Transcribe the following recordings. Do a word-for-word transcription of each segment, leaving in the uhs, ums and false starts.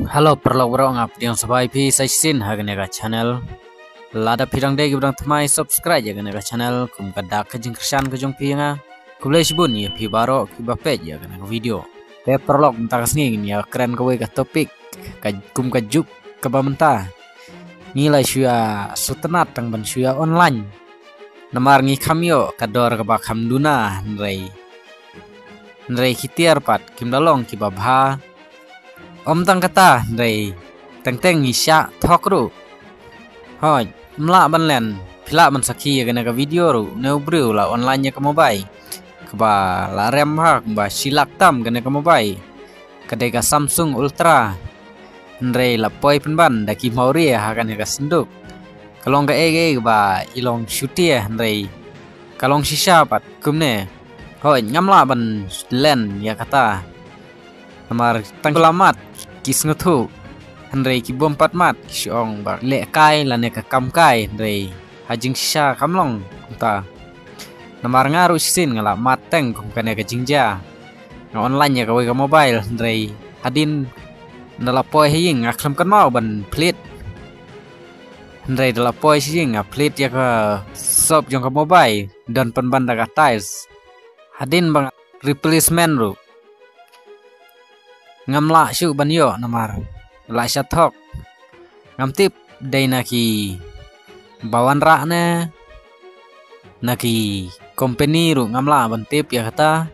Hello paralok baroh, nga pdiang sngewbha ïa phi sa shisien ha kane ka channel. Lada phi dang dei kiba dang thymmai subscribe ïa kane ka channel, kum ka dak ka jingkyrshan ka jong phi ïa nga. Khublei shibun ïa phi baroh kiba peit ïa kane ka video. Te paralok, mynta ka sngi ngin ïa kren kawei ka topic ka kum ka juk kaba mynta. Ngi la shu ïa sngewtynnat tang ban shu ïa online. Namar ngi kham ïoh ka dor kaba kham duna, hynrei hynrei ki tiar pat kim da long kiba bha. Ym tang kata, hynrei teng teng ngi shah thok ruh. Hooid, ym lah ban len, phi lah ban sakhi ïa kane ka video ruh, une u briew u la online ïa ka mobile kaba la rem bha, kumba shi lak tam kane ka mobile. Ka dei ka Samsung Ultra. Hynrei la poi pynban da ki mawria ha kane ka synduk. Ka long kaei kaei kaba i long shutia, hynrei ka long shisha pat kumne. Hooid, ngam lah ban len ïa kata. Namar tang la mad ki sngewthuh, hynrei ki bym pat mad ki shu ong ba leh kai lane ka kam kai, hynrei ha jingshisha kam long kumta. Namar nga ruh shisien nga la mad teng kum kane ka jingjia. Nga online ïa kawei ka mobile, hynrei hadien da la poi ha ïing nga khlem kynmaw ban plie. Hynrei da la poi sha ïing nga plie ïa ka sop jong ka mobile, don pynban da ka tiles. Hadien ba nga replacement ruh, ngam lah shuh ban ïoh namar la shah thok. Ngam tip dei na kiba wanrah ne na ki company ruh, ngam lah ban tip ïa kata.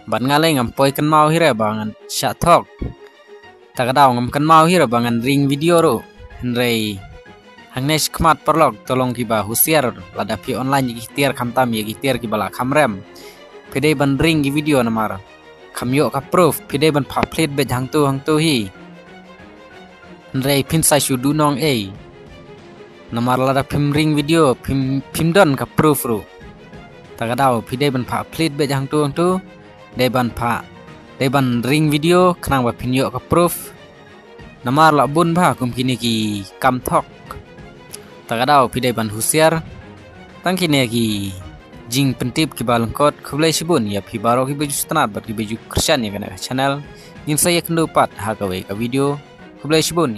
Bad nga lei ngam poi kynmaw hi re ba ngan shah thok. Ta ka daw ngam kynmaw hi re ba ngan ring video ruh. Hynrei hangne shakhmat paralok, to long kiba husiar lada phi online ïa ki tiar, khamtam ïa ki tiar kiba la kham rem. Phi dei ban ring ki video namar kham ïoh ka proof, phi dei ban phah plie beit hangto hangto hi. Hynrei phin sa shu duh nong ei. Namar lada phim ring video, phim, phim don ka proof ruh. Ta ka daw phi dei ban phah plie beit hangto hangto. Dei ban phah, dei ban ring video khnang ba phin ïoh ka proof. Namar la bun bha kum kine ki kam thok. Ta ka daw phi dei ban husiar. Tang kine ki jingpyntip kiba lyngkot. Khublei shibun ïa phi baroh kiba ju sngewtynnat bad kiba ju kyrshan ïa kane ka channel. Ngin sa ïakynduh pat ha kawei ka video. Khublei shibun.